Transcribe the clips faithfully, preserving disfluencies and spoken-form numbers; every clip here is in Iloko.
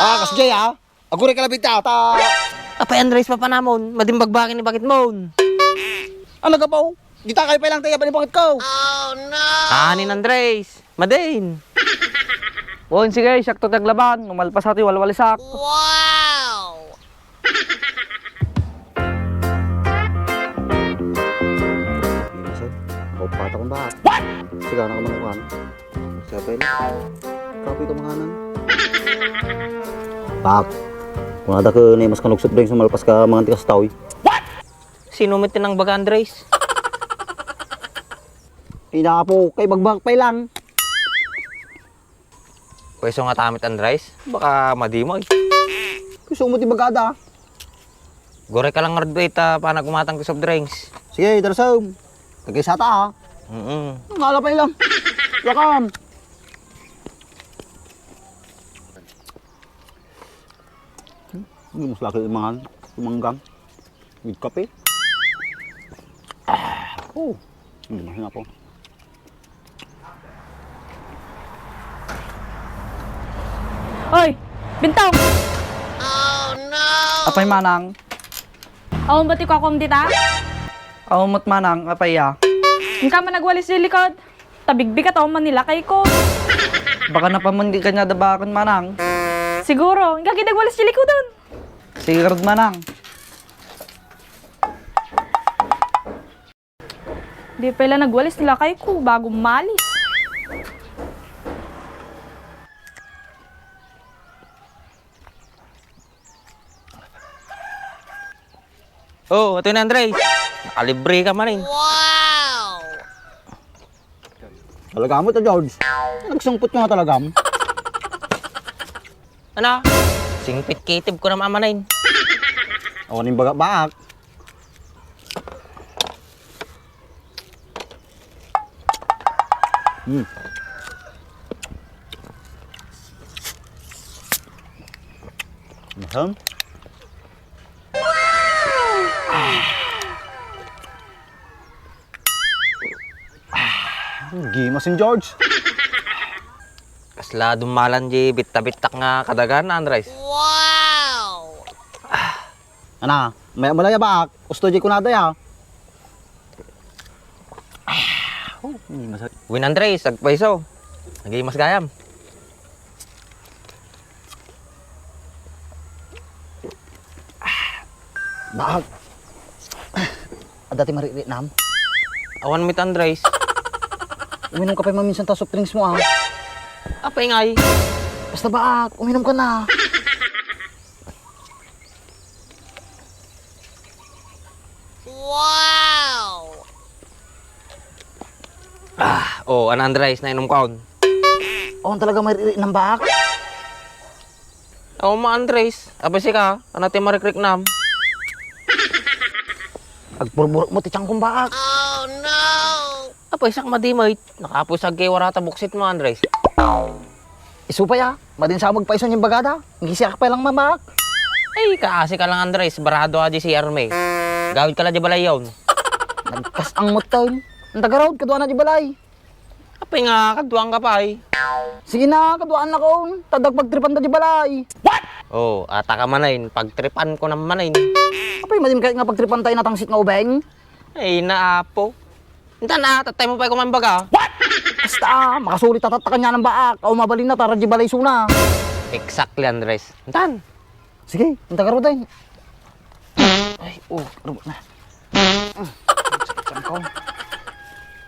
Ah, kasjay, ah. Aguray ka labi ta, ta. Apay, Andres, papanamon, madimbagbagan ni bakit mon. Ano ka pa, oh? Di ta kayo pa lang tayo, ni bakit ko? Kanin, Andres. Madin. Wen, sige, siak to ti aglaban. Umalpas ti walwalisak. Wow! Di na, sir. Ako, pata kong bahat. What? Siga na ka manukan. Siya pa yun. Kapoy ka manganan. Pak. Kung ada ka na mas kanog soft drinks, umalpas ka mangan ti kastaw, eh. What? Sino met ti nangbaga, Andres? Inapo, kay magbagak pay lang. Pweso nga tamit, Andres? Baka madimo, eh. Gusto mo ti bagada? Gore ka lang ngarud, eh, ta panag umatang ti soft drinks. Sige, Darsom. Tagay sata, ah. Mm-mm. Ngala pay lang. Lakam. Hmm, mas laki yung mangan, yung manggang. With kape. Ah, oh. Hindi na po. Oy, Bintong! Apay, Manang? Awan ba ti kukuam dita? Awan met, Manang, apay ya? Inka man nagwalis di likod. Tabigbigat ako manilakay ko. Baka napaman di kanya da bakon, Manang. Siguro, inka gid nagwalis di likod dun. Sigurado, Manang. Di pala nagwalis ti lakay ko bago malis. Oh, ito na, Andres. Nakalibre ka man, eh. Wow! Talaga mo to, George. Nagsungpot ka nga talaga. Ano? Singpit kitib ko na mamanain. Awan yung baga-baak. Hmm. Mahal? Ah, gimasin, George. Kasla dumalan di bitta-bittak nga kadagan, Andres. Wow! Ana, maya-maya baak, usto di kunada ya. Ah, oh, gimas. Win Andres, agpaiso. Nagimas gayam. Baak. Adda ti marikrik nam? Awan met, Andres. Uminom ka pay maminsan ta soft drinks mo, ah. Apay ngay? Basta baak, uminom ka na. Wow! Ah, oh, ano, Andres, nainom ka on? Awan talaga marikrik nam baak? Awan met, Andres. Apay sika, ano ti marikrik nam? Agburburok mo ti tiyan kong baak. Oh, no! Apay, sak madimay. Nakapoy sa agkay warata buksit mo, Andres. Isu pay a, madin sa magpaiso ni bagada. Ngisiak pay lang mabaak. Ay, kaasi ka lang, Andres. Barado a di si Arme. Gawid ka la di balay yon. Nagkas-ang mo taon. Ang tagarod, kaduana di balay. Apay nga, kaduaan ka pay. Sige na, kaduaan na kaon. Tadag pagtripan ta di balay. What? Oh, ata ka manain. Pagtripan ko naman, eh. Apay, madin kay nga pagtripan tayo natangsit nga ubeng? Ay, naapo. Intan, ah, tatay mo pa'y kumambaga. What? Basta, ah, makasulit ta tatta kanya ng baak. Aw, mabalin na, tara, di balay suna. Exactly, Andres. Intan. Sige, inta ka, Roday. Ay, oh, robot na.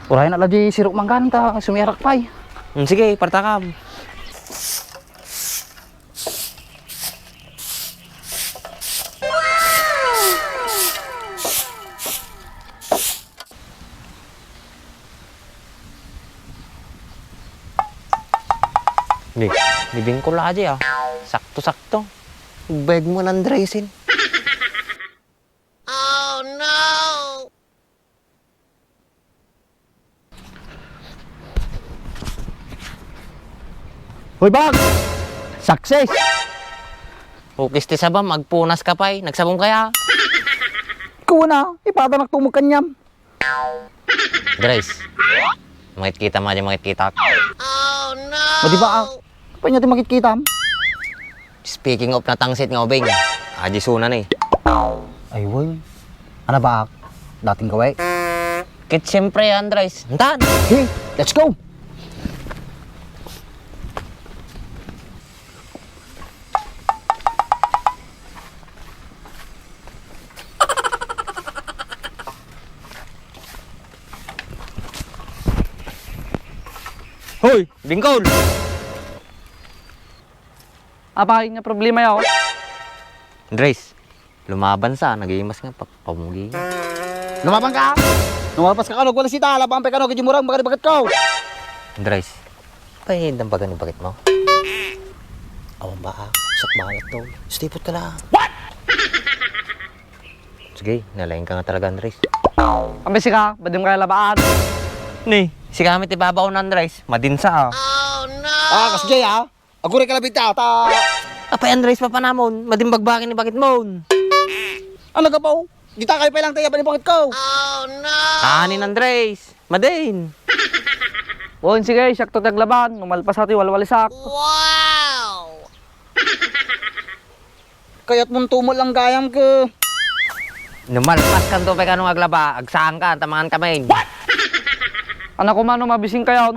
Uray na la di sirok manggan, ta sumiarak pay. Hmm, sige, partakam. Ni, ni Bingkol aja ya. Sakto-sakto. Bag mo ng dressing. Oh, no! Hoy, Bak! Success! Ukis ti sabam, agpunas ka pay. Nagsabong kaya? Kuna, ipatanak tumog kanyam. Dres, makitkitam aja makitkitak. Oh, no! O, di ba, ah? Apay nga ti makitkitam? Speaking of natangsit nga ubing, adi suna ni. Ay, wen. Ano ba? Dating gawi? Ket siyempre, Andres. Intan! Okay, let's go! Hoy, Bingkol! Apay, nga problema yaw? Andres, lumaban sa, nagimas nga pagpamugi. Lumaban ka? Lumaban ka kano, wala sita, laban pa kano, kiti murang, bakit, bakit ko? Andres, pahid ang baga ni bakit mo? Awan ba, ah? Sak balat to. Stipot ka lang. What? Sige, nalaing ka nga talaga, Andres. Ambe sika, badim kaya labaan. Ni, sika kami ti babaon, Andres. Madinsa, ah. Ah, kas Jay, ah. Aguray ka labit, ah, ta. Apay, Andres, papanamon. Madin bagbagin ni bakit mo. Ano ka pa, oh? Di ta kayo pa lang tayo, ni bakit ko? Kanin, Andres. Madin. Bon, sige, siak to ti aglaban. Numalpas ti walwalisak. Kayat mon tumol ang gayam ko. Numalpas kanto pay kano nga aglaba, agsaan ka, tamangan ka, men. Anak ko mano, mabising kayo.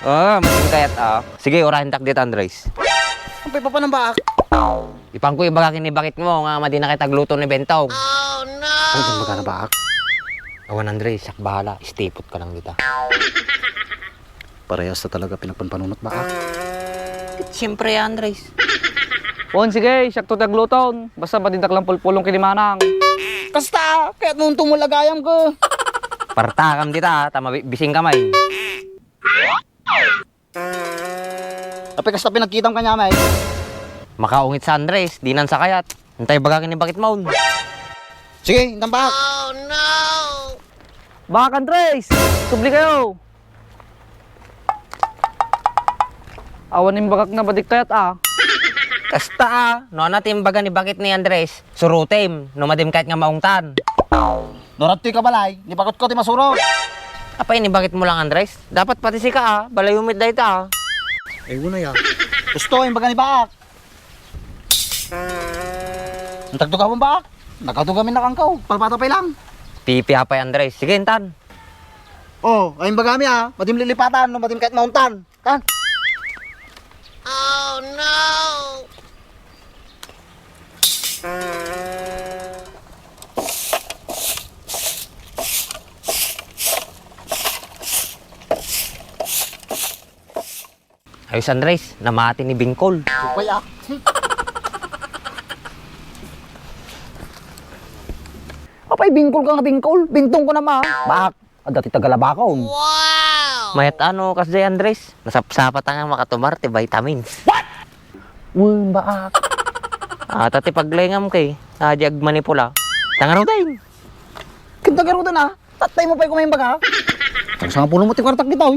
Oo, mabising kayat, ah. Sige, urahin tak dita, Andres. Ang pay papanambak. Ipan ko ibaga ken ni bakit mo nga madi na kay tagluto ni Bentong. Ano ibaga na baak? Awan, Andres, siak bahala. Stipot ka lang dita. Parehas ta talaga pinagpanpanunot baak. Siyempre, Andres. Wen, sige, siak to ti agluton. Basta badidak lang pulpulong ken ni Manang. Kasta, kayat mo tumol a gayam ko. Partakam dita, ta mabising ka, may. Apay kasta pinagkitam kaniak, may. Makaungit sa Andres, dinan sa kayat. Intay baga ken ni bakit maun. Sige, intan baak. Baak, Andres! Subli kayo! Awan imbagak na badik kayat, ah. Kasta, ah, no, ano ti imbaga ni bakit ni Andres? Surutem, no madim kayat nga maungtan. No, radtoy ka balay, ni bakit ko ti masuro. Apay, ni bakit mo lang, Andres? Dapat pati sika, ah, balay umit dayta, ah. Ay, una ya. Gusto, imbaga ni baak. Ang tagdugawan baak? Nagkadugamin na kangkaw. Palpata pay lang. Pipi apay, Andres. Sige, intan. Oh, ay bagami, ah. Madim lilipatan, no, madim kahit mauntan. Kan? Ayos, Andres, namati ni Bingkol. Supay, ah. Apay, Bingkol ka nga Bingkol. Bintong ko naman. Bak, adda ti tagalabakon. Mayat ano, kasjay, Andres? Nasapsapat nga makatumar ti vitamins. Wen, baak. Ata ti paglengam kay, adi agmanipula. Tangaruden. Ken tangaruden, ah. Tatay mo pay kumain baga. Tagsa nga pulo mo ti kwartak dita, oy.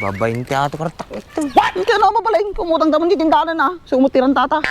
Babain ti ato kwartak ito. What? Ito na, mabalain. Kumutang damon di tindahan, ah. Sumot ti rantata.